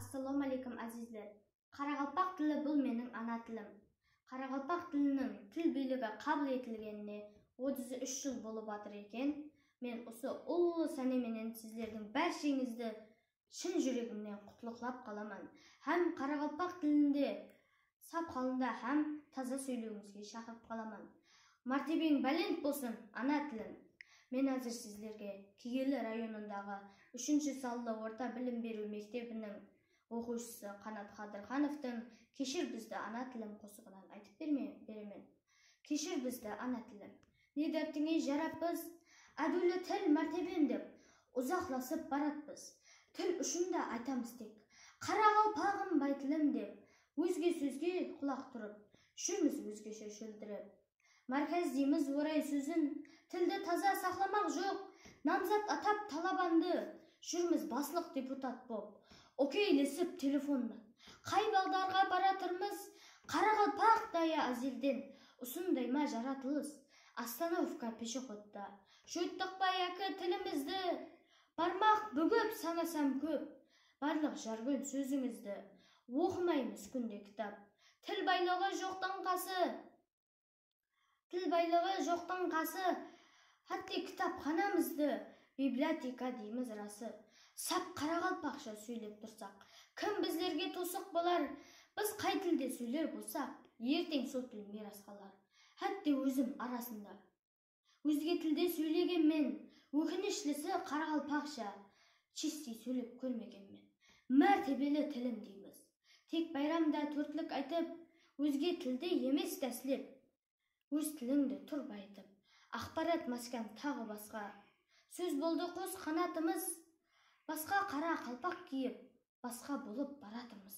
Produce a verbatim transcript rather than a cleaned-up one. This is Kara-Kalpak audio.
Assalawma áleykum, ázizler. Qaraqalpaq tili bul meniń ana tilim. Qaraqalpaq tiliniń til biyligi qabıl etilgenine otız úsh jıl bolıp atır eken. Men usı ullı sáne menen sizlerdiń bársheńizdi shın júregimnen qutlıqlap qalaman hám qaraqalpaq tilinde sap halında hám taza sóylewińizge shaqırıp qalaman. Mártebeń bálent bolsın, ana tilim! Men házir sizlerge Kegeyli rayonındaǵı úshinshi sanlı orta bilim beriw mektebiniń oqıwshısı Qanat Qadırxanovtıń Keshir bizdi, ana tilim qosıǵınan aytıp berme-, beremen. Keshir bizdi, ana tilim. Ne dártińe jarap biz, ádiwli til mártebem dep, uzaqlasıp baratpız. Til ushın da aytamız tek, qaraqalpaǵım bay tilim dep, ózge sózge qulaq turıp, júrmiz ózgeshe shóldirep. Márkez deymiz oray sózin, tildi taza saqlamaq joq, namzat atap talabandı, júrmiz baslıq deputat bop. Okeylesip telefonnan, qay baǵdarǵa baratırmız, qaraqalpaq daya ázelden, usınday ma jaratılıs, ostanovka peshexodta, juttıq pa yaki tilimizdi, barmaq búgip sanasam kóp, barlıq járgón sózińizdi, oqımaymız kúnde kitap, til baylıǵı joqtıń qası. Til baylıǵı joqtıń qası, hátte kitapxanamızdı biblioteka deymiz rası. Sap qaraqalpaqsha sóylep tursaq, kim bizlerge tosıq bolar? Biz qay tilde sóyler bolsaq, erteń sol til miyras qalar. Hátte ózim arasında ózge tilde sóylegenmen, ókinishlisi qaraqalpaqsha chistiy sóylep kórmegenmen. Mártebeli tilim deymiz. Tek bayramda tórtlik aytıp, ózge tilde emes dáslep. Óz tilińdi tur bayıtıp, axparat, maskan, taǵı basqa. Sóz boldı qos qanatımız, basqa qara qalpaq kiyip, basqa bolıp baratırmız.